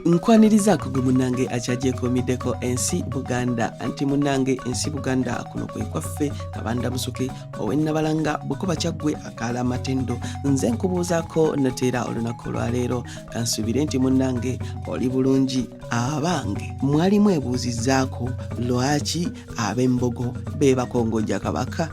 Nkwanirizaako gwe munnange akyagyekomiddeko ensi Buganda, anti munnange ensi Buganda kuno kwe kwaffe. Kabanda Musuke ow'Ennabalanga Bukoba Kyaggwe akaala amatendo, nze nkubuuzaako nateera olunaku olwaleero. Kansuubire nti munnange oli bulungi. Abange, mwali mwebuuzizzaako lwaki ab'Embogo be bakongojja Kabaka?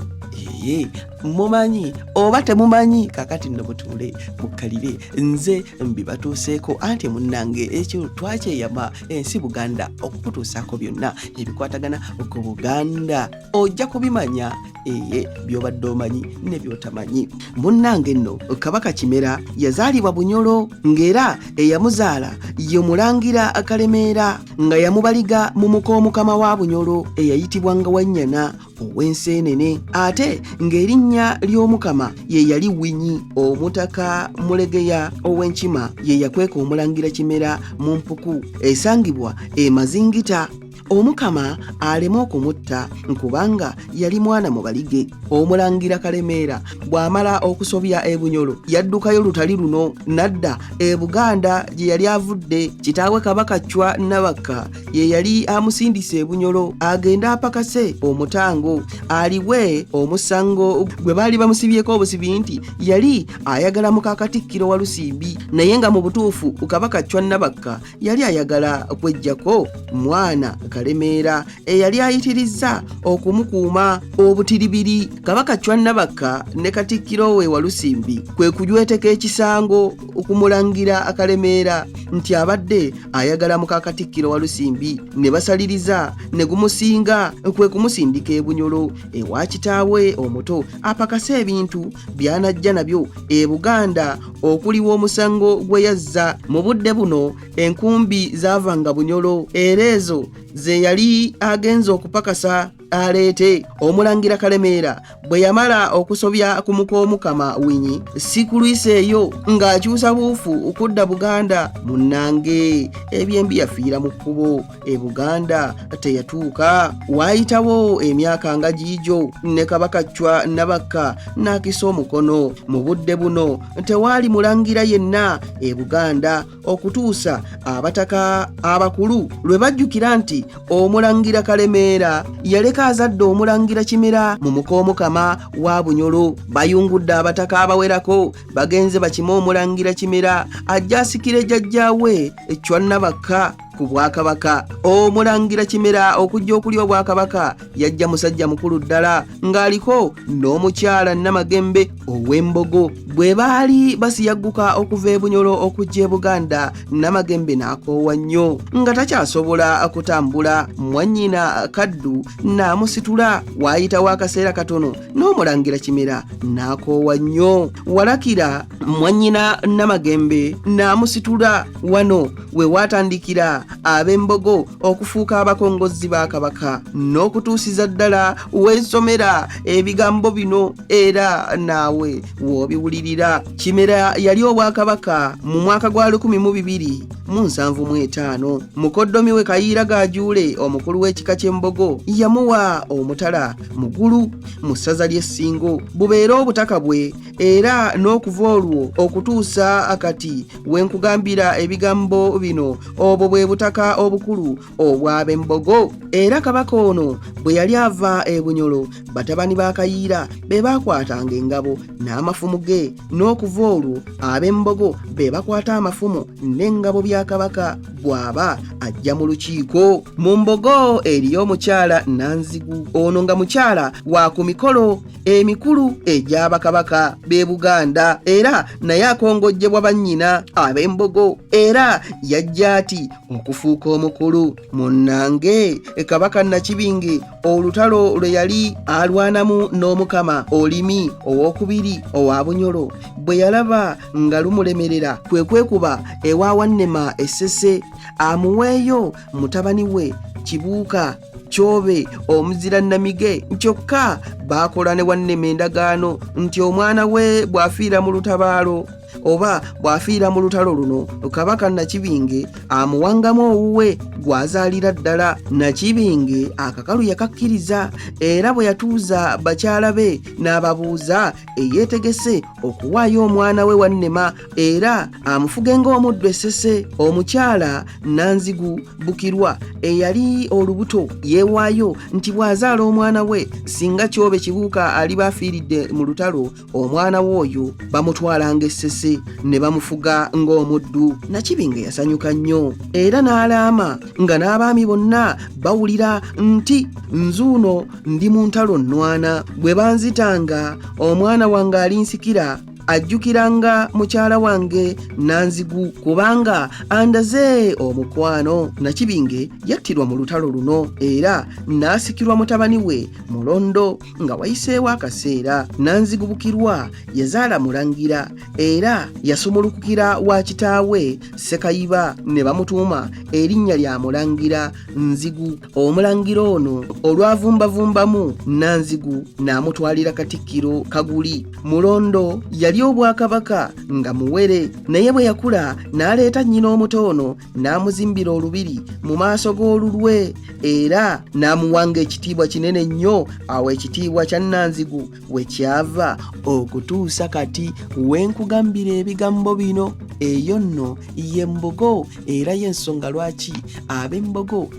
Eye, mumanyi oba temumanyi? Kakati nno mutuule mukkalire, nze mbibatuuseeko. Anti munnange ekyo twakyeyama ensi Buganda okukutuusaako byonna ebikwatagana ku Buganda. Ojja kubimanya eye by'obadde omanyi ne by'otamanyi. Munnange nno Kabaka Kimera yazaalibwa Bunyolo, ng'era eyamuzaala ye Mulangira Kalemeera, nga yamubaliga mu mukoomukama wa Bunyolo eyayitibwanga Wannyana ow'Enseenene, ate ng'erinnya ly'Omukama ye yali Winyi. Omutaka Mulegeya ow'Enkima ye yakweka Omulangira Kimera mu mpuku esangibwa e Mazingita, Omukama aleme okumutta kubanga yali mwana mubalige. Omulangira Kalemeera bw'amala okusobya e Bunyolo, yaddukayo lutali luno n'adda e Buganda gye yali avudde. Kitaawe Kabaka Chwa Nabakka ye yali amusindise e Bunyolo agende apakase omutango aliwe omusango gwe baali bamusibyeko obusibi nti yali ayagala muka Katikkiro Walusimbi, naye nga mu butuufu Kabaka Chwa Nabakka yali ayagala kweggyako mwana Kalemeera eyali ayitirizza okumukuuma obutiribiri. Kabaka Chwa Nabakka ne Katikkiro we Walusimbi kwe kujweteka ekisango okumulangira Akalemeera nti abadde ayagala muka Katikkiro Walusimbi, ne basaliriza ne gumusinga, kwe kumusindika e Bunyolo ewa kitaawe omuto apakase ebintu by'anajja nabyo e Buganda okuliwa omusango gwe yazza. Mu budde buno enkumbi zaavanga Bunyolo, era ezo ze yali agenze okupakasa aleete. Omulangira Kalemeera bwe yamala okusobya ku mukoomukama Winyi, si kulwisa eyo ng'akyusa buufu okudda Buganda. Munnange, ebyembi yafiira mu kkubo, e Buganda teyatuuka. Waayitawo emyaka nga giigyo ne Kabaka Chwa Nabakka n'akisa omukono. Mu budde buno tewaali mulangira yenna e Buganda okutuusa abataka abakulu lwe bajjukira nti Omulangira Kalemeera yaleka azadde Omulangira Kimera mu mukoomukama wa Bunyolo. Bayungudde abataka abawerako, bagenze bakime Omulangira Kimera ajja asikire jjajjaawe Chwa Nabakka ku bwakabaka. Omulangira Kimera okujja okulya obwakabaka yajja musajja mukulu ddala ng'aliko n'omukyala Namagembe ow'Embogo. Bwe baali basiyagguka okuva e Bunyolo okujja e Buganda, Namagembe n'akoowa nnyo nga takyasobola kutambula. Mwannyina Kaddu n'amusitula. Waayitawo akaseera katono n'Omulangira Kimera n'akoowa nnyo. Walakira mwannyina Namagembe n'amusitula. Wano we waatandikira ab'Embogo okufuuka abakongozzi ba Kabaka n'okutuusiza ddala wensomera ebigambo bino, era naawe w'obiwulirira. Kimera yali obwakabaka mu mwaka gwa 1275. Mukoddomi we Kayiira Gaajuule, omukulu w'ekika ky'Embogo, yamuwa omutala Mugulu mu ssaza ly'Essingo bubeere obutaka bwe, era n'okuva olwo okutuusa akati we nkugambira ebigambo bino, obwo bwe butaka obukulu obw'Ab'Embogo. Era Kabaka ono bwe yali ava e Bunyolo, batabani ba Kayiira be baakwatanga engabo n'amafumu ge, n'okuva olwo Ab'Embogo be bakwata amafumu n'engabo bya Kabaka bw'aba ajja mu lukiiko. Mu Mbogo eriyo omukyala Nanzigu, ono nga mukyala wa ku mikolo emikulu egy'abakabaka b'e Buganda, era naye akongojjebwa bannyina ab'Embogo. Era yajja ati okufuuka omukulu. Munnange, Kabaka Nakibinge olutalo lwe yali alwanamu n'Omukama Olimi owokubiri owa Bunyolo bwe yalaba nga lumulemerera, kwe kwekuba ewa Wannema Essese amuweeyo mutabani we Kibuuka Kyobe omuzira Namige. Kyokka baakola ne Wannema endagaano nti omwana we bw'afiira mu lutabaalo, Oba bw'afiira mu lutalo luno, Kabaka Nakibinge amuwangamu owuwe gw'azaalira ddala. Nakibinge akakalu yakakkiriza, era bwe yatuuza bakyala be n'ababuuza eyeetegese okuwaayo omwana we Wannema era amufuge ng'omuddu essese. Omukyala Nanzigu Bukirwa eyali olubuto yeewaayo nti bw'azaala omwana we, singa Kyobe Kibuuka aliba afiiridde mu lutalo, omwana we oyo bamutwalanga essese ne bamufuga ng'omuddu. Nakibinge yasanyuka nnyo era n'alaama nga n'abaami bonna bawulira nti, "Nzuuno ndi mu ntalo nnwana, bwe banzitanga omwana wange alinsikira ajjukiranga mukyala wange Nanzigu, kubanga andaze omukwano." Nakibinge yattirwa mu lutalo luno era n'asikirwa mutabani we Mulondo. Nga wayiseewo akaseera, Nanzigu Bukirwa yazaala Mulangira era yasumulukukira wa kitaawe Sekayiba ne bamutuuma erinnya lya Mulangira Nzigu. Omulangira ono olwavumbavumbamu Nanzigu n'amutwalira Katikkiro Kaguli. Mulondo yali obwakabaka nga muwere, naye bwe yakula n'aleeta nnyina omuto ono n'amuzimbira olubiri mu maaso g'olulwe era n'amuwanga ekitiibwa kinene nnyo. Awo ekitiibwa kya Nanzigu we kyava okutuusa kati we nkugambira ebigambo bino. Eyo nno ye Mbogo, era y'ensonga lwaki ab'Embogo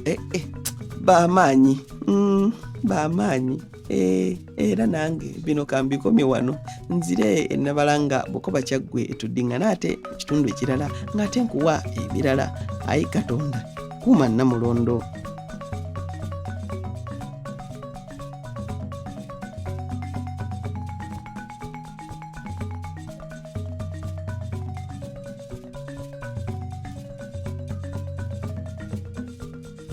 baamaanyi, baamaanyi. Era nange bino kambikomye wano, nzire enabalanga Bukoba Kyaggwe, tuddiŋŋane ate mu kitundu ekirala ng'ate nkuwa ebirala. Ayi Katonda, kuuma Nnamulondo.